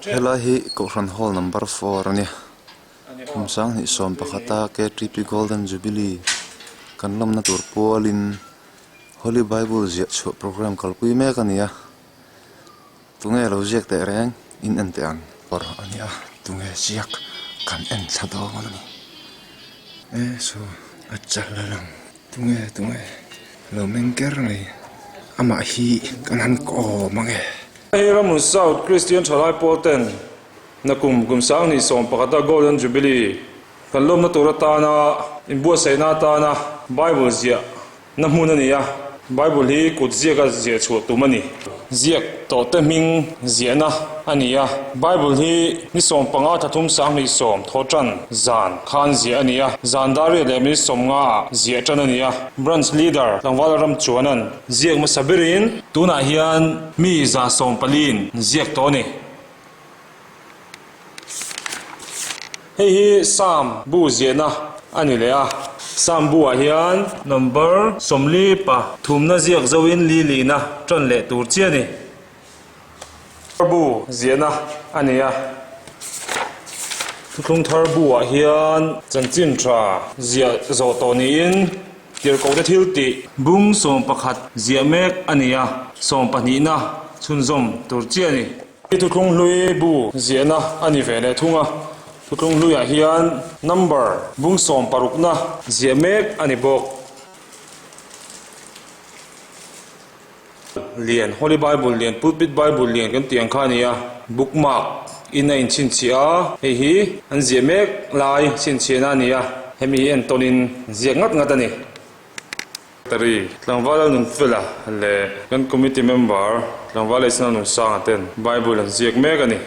Helai hi Kohhran Hall number four a nia. Kum sanghnih sawm pakhata KTP Golden Jubilee kan lawmna tur pualin Holy Bible ziah chhuah programme kalpui mek a ni a. Tunge lo ziak teh reng in en teh ang. Awr a nia, tunge ziak kan en thla dawn a ni. E saw a chal a lang, tunge tunge lo meng ker mai, amah hi kan han kawm ang e. Hei Ramhun South Christian Thalai Pawl ten nakum kum sanghnih sawm pakhata Golden Jubilee kan lawmna tur atana inbuatsaihna atana Bible ziah Na hmun a ni a, Bible hi kut ziaka ziah chhuah tum a ni. Ziak tawhte hming ziahna a ni a, Bible hi ni 15 thathum 20 thawhtan zan khan ziah a ni a, zan dar riat leh minute 50 ah ziah tan a ni a. Branch Leader Tlangval ram chuanan ziak hmasa berin tunah hian mi 140in ziak tawh a ni. Hei hi Psalm bu ziahna a ni leh a, Psalm bu ah hian number 40 pa thumna ziak zoin li lihna tan leh tur chi a ni. Bu ziahna a ni a, Thuthlung thar bu ah hian chanchin tha ziah zawh tawh niin Tirhkohte thil tih bung 11 ziah mek a ni a, 12na chhunzawm tur chi a ni. Hi thuthlung hlui bu ziahna a ni ve leh thung a, thuthlung hluiah hian number bung 16na ziah mek a ni bawk. Lian, Holy Bible lian, Pulpit Bible lian kan tih ang kha a ni a, bookmark in a inchhinchhiah a, hei hi an ziah mek lai chhinchhiahna a ni a, hemi hi entawnin ziak ngat ngat a ni. Tari, Tlangval Lalnunfela leh kan committee member Tlangval Eisina Nunsanga ten Bible an ziak mek a ni.